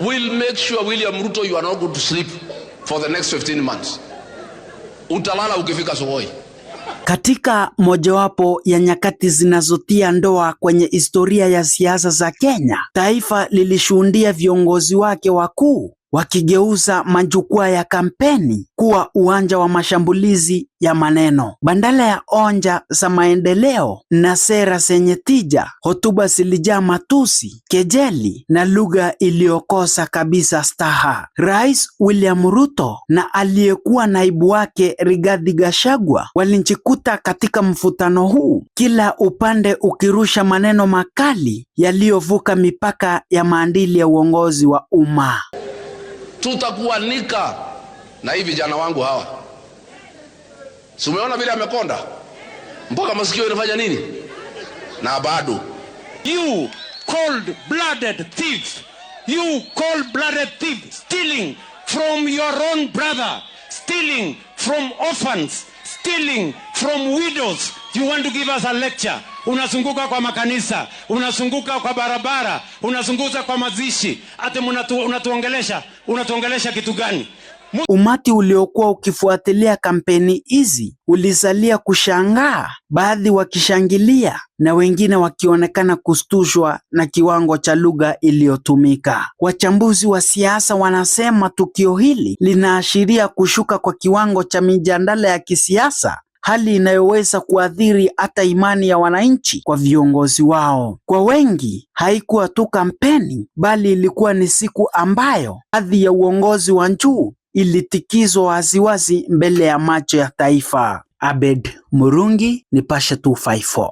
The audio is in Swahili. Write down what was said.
We'll make sure, William Ruto, you are not going to sleep for the next 15 months. Utalala ukifika Sugoi. Katika mojawapo ya nyakati zinazotia doa kwenye historia ya siasa za Kenya, taifa lilishuhudia viongozi wake wakuu wakigeuza majukwaa ya kampeni kuwa uwanja wa mashambulizi ya maneno. Badala ya hoja za maendeleo na sera zenye tija, hotuba zilijaa matusi, kejeli na lugha iliyokosa kabisa staha. Rais William Ruto na aliyekuwa naibu wake Rigathi Gachagua walijikuta katika mvutano huu, kila upande ukirusha maneno makali yaliyovuka mipaka ya maadili ya uongozi wa umma. Tutakuanika na hii vijana wangu hawa. Si umeona vile amekonda mpaka masikio inafanya nini? Na bado. You cold-blooded thief. You cold-blooded thief, stealing from your own brother, stealing from orphans, stealing from widows. You want to give us a lecture? Unazunguka kwa makanisa, unazunguka kwa barabara, unazunguka kwa mazishi, ati unatuongelesha, unatuongelesha kitu gani? Umati uliokuwa ukifuatilia kampeni hizi ulisalia kushangaa, baadhi wakishangilia na wengine wakionekana kushtushwa na kiwango cha lugha iliyotumika. Wachambuzi wa siasa wanasema tukio hili linaashiria kushuka kwa kiwango cha mijadala ya kisiasa, hali inayoweza kuathiri hata imani ya wananchi kwa viongozi wao. Kwa wengi, haikuwa tu kampeni, bali ilikuwa ni siku ambayo hadhi ya uongozi wa juu ilitikiswa waziwazi mbele ya macho ya taifa. Abed Murungi, Nipashe 254.